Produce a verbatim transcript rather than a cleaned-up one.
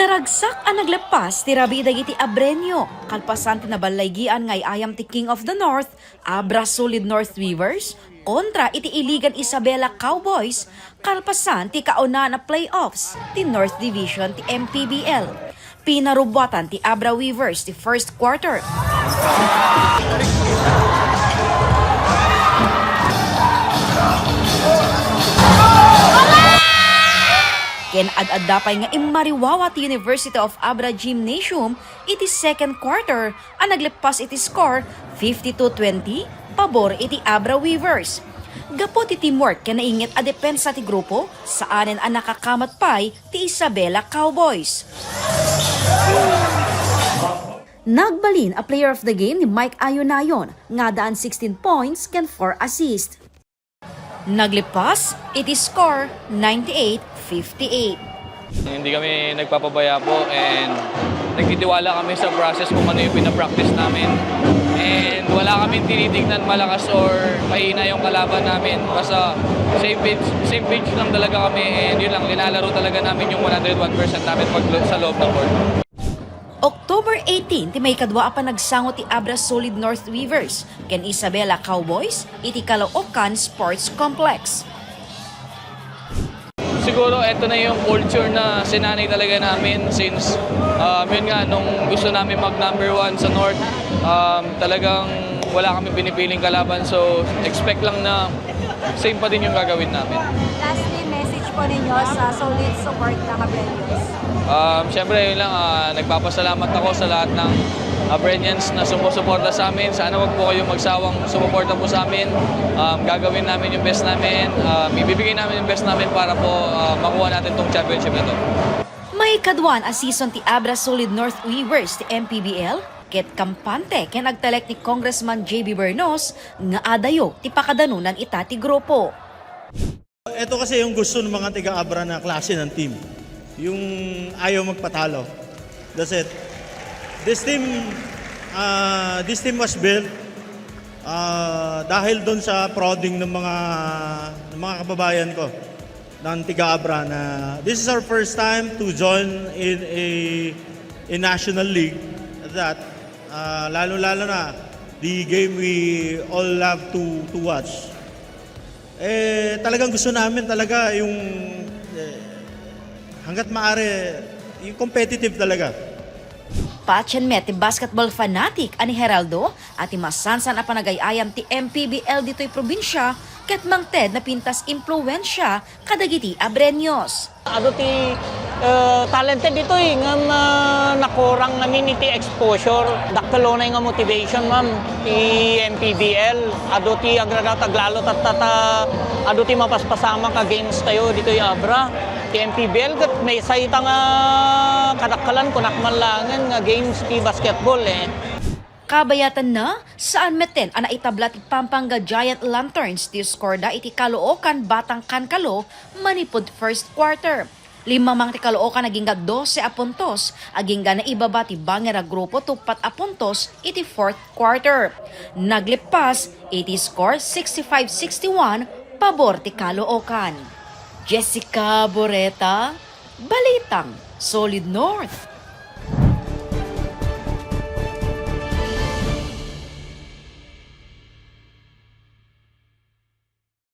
Ragsak a nagleppas ti rabii dagiti Abreño, kalpasan ti naballaygian nga ay-ayam ti King of the North, Abra Solid North Weavers, kontra iti Iligan Isabela Cowboys, kalpasan ti kaunaan a playoffs ti North Division ti M P B L. Pinarubuatan ti Abra Weavers ti first quarter. Ken ad-adda pay nga immariwawa ti University of Abra Gymnasium iti second quarter a nagleppas iti score fifty-two twenty pabor iti Abra Weavers. Gapu ti teamwork ken nainget a depensa ti grupo, saanen a nakakamat pay ti Isabela Cowboys. Nagbalin a player of the game ni Mike Ayunayon nga addaan sixteen points ken four assists. Nagleppas iti score ninety-eight fifty-eight. Hindi kami nagpapabaya po and nagtitiwala kami sa process kung ano yung pinapractice namin. And wala kaming tinitignan malakas or mahina yung kalaban namin. Basta same page, same page lang talaga kami and yun lang, linalaro talaga namin yung one hundred one percent namin pag sa loob ng court. October eighteen ti maikadua a panagsango ti Abra Solid North Weavers ken Isabela Cowboys iti Caloocan Sports Complex. Siguro eto na yung culture na sinanay talaga namin since, um, yun nga, nung gusto namin mag number one sa North, um, talagang wala kami pinipiling kalaban. So, expect lang na same pa din yung gagawin namin. Lastly, message po ninyo sa solid support ng Abreños. Um, Siyempre, yun lang, ah, nagpapasalamat ako sa lahat ng Abreñans na sumusuporta sa amin. Sana wag po kayong magsawang sumuporta po sa amin. Um, gagawin namin yung best namin. Um, ibibigay namin yung best namin para po, ah, makuha natin tong championship na to. Maikadua a season ti Abra Solid North Weavers ti M P B L, ket kampante ken agtalek ni Congressman J B Bernos nga adayo ti pakadanunan ita ti grupo. Ito kasi yung gusto ng mga taga-Abra na klase ng team. Yung ayaw magpatalo. That's it. This team, ah, this team was built, ah, dahil doon sa prodding ng mga, ng mga kababayan ko, ng taga-Abra na this is our first time to join in a, a national league. That, ah, lalo-lalo na the game we all love to, to watch. Eh, talagang gusto namin talaga yung, eh, hanggat maaari, yung competitive talaga. Patien met ti basketball fanatic a ni Geraldo a ti masansan a panagay-ayam ti M P B L ditoy probinsia ket mangted na pintas impluensia kadagiti Abreños. Adu ti, eh, talented ditoy ngem, eh, nakurang ngamin iti exposure. Dakkel unay nga motivation, ma'am, ti M P B L. Adu ti agradaw ti aglalo tatta ta adu ti mapaspasamak a games tayo ditoy Abra. Ti M P B L ket maysa ita nga kadakkelan, kunak man laengen nga games ti basketball, eh. Kabayatanna, saan metten a naitabla ti Pampanga Giant Lanterns ti skorda iti Caloocan Batang Kankalo manipud first quarter. Limmamang ti Caloocan agingga dose a puntos, agingga naibaba ti bangir a grupo tuppat a puntos iti fourth quarter. Nagleppas iti score sixty-five sixty-one pabor ti Caloocan. Jessica Boreta, Balitang Solid North.